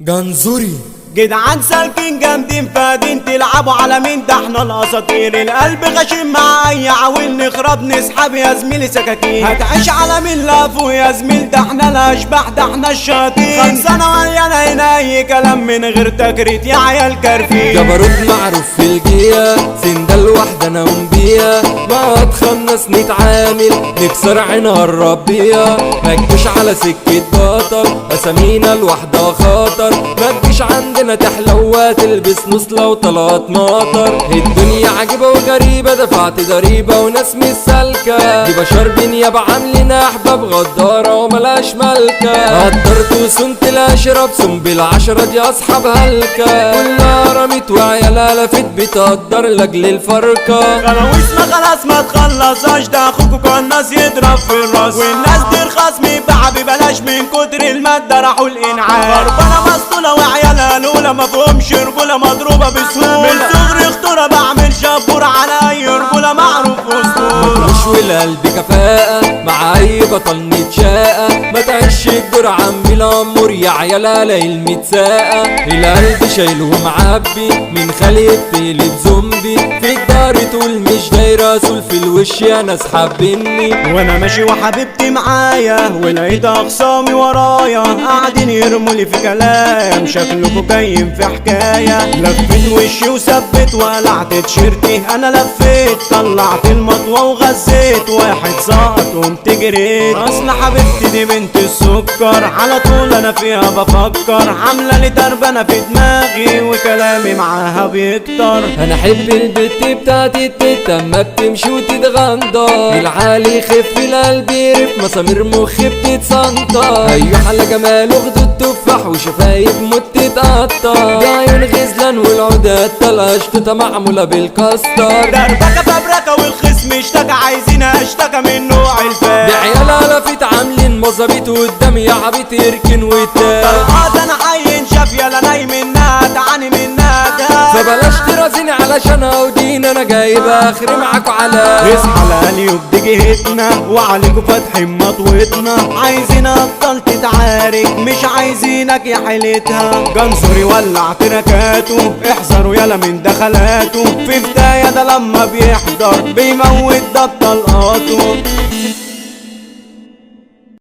جنزوري جدعان سالكين جامدين فادين، تلعبوا على مين؟ ده احنا الاساطير. القلب غشيم مع اي عويل، نخرب نسحب يا زميلي سكاكين. هتعيش على مين لافو يا زميل؟ ده احنا الاشباح، ده احنا الشياطين. خلصانه مليانة هنا اي كلام من غير تكريت يا عيال كارفين. جبروت معروف في الجية، سندال واحدة انا اقوم بيها، ما اتخنص نتعامل نكسر عينها الربية. ما تجوش على سكة بطل، اسامينا الواحدة خطر. ما تجيش عندنا تحلوة تلبس نص لو طلعت مطر. الدنيا عجيبة وغريبة، دفعت ضريبة وناس مش سالكة. دي بشر بنيابة عاملين احباب غدارة وملاش مالكة. قدرت وصنت الاشرب سنبل عشرة دي اصحاب هلكة. كلها رميت وعيالها لفت بتقدر لاجل الفرقة. خلاويص ما خلاص ما تخلصهاش، ده اخوكوا قناص يضرب في الراس. والناس دي رخاص بيباع ببلاش من كتر المادة راحوا الانعاش. خربانة مسطولة وعيالها لولا ما فيهمش رجولة مضروبة بسهولة. من صغري خطورة بعمل شبورة على اي رجولة معروف اسطورة. مش والقلب كفاءة مع اي بطل نتشاقى. ما تعيش الدور عمي الامور يا عيالها ليل متساقة. القلب شايله ومعبي من خلية تقلب زومبي. في الدار تقول مش دايرة سول في الوش يا ناس حابيني. وانا ماشي وحبيبتي معايا ولقيت اخصامي ورايا قاعدين يرمولي في كلام شكلكوا جايين في حكاية. لفيت وشي وثبت وقلعت تيشيرتي انا لفيت، طلعت المطوه وغزيت واحد سقط قمت جريت. اصل حبيبتي دي بنت السكر على طول انا فيها بفكر، عامله لي دربانه في دماغي وكلامي معاها بيكتر. انا احب البت بتاعتي التت اما بتمشي وتتغندر. العالي يخف القلب يرف مسامير مخي بتتسنطر. ايوه على جماله خدود تفاح وشفايف موت تتقطر. ده عيون غزلان والعودة الطلقة شطوطة معمولة بالكاستر. دربكه فبركه والخصم اشتكى، عايزين اشتكى من نوع الفات. بعيالها لفت عاملين مظابيط قدامي يا عبيط يركن ويتاب. طلقات انا حي شاف يلا نايم منها تعاني منها. فبلاش ترازيني علشان اودين انا جايب اخري معاكوا على. اصحى القليوب دي جهتنا وعليكوا فاتحين مطوتنا، عايزين ابطال تتعارك مش عايزينك يا حيلتها. جنزوري ولع تركاته احذروا يلا من دخلاته، في بداية ده لما بيحضر بيموت ده بطلقاته.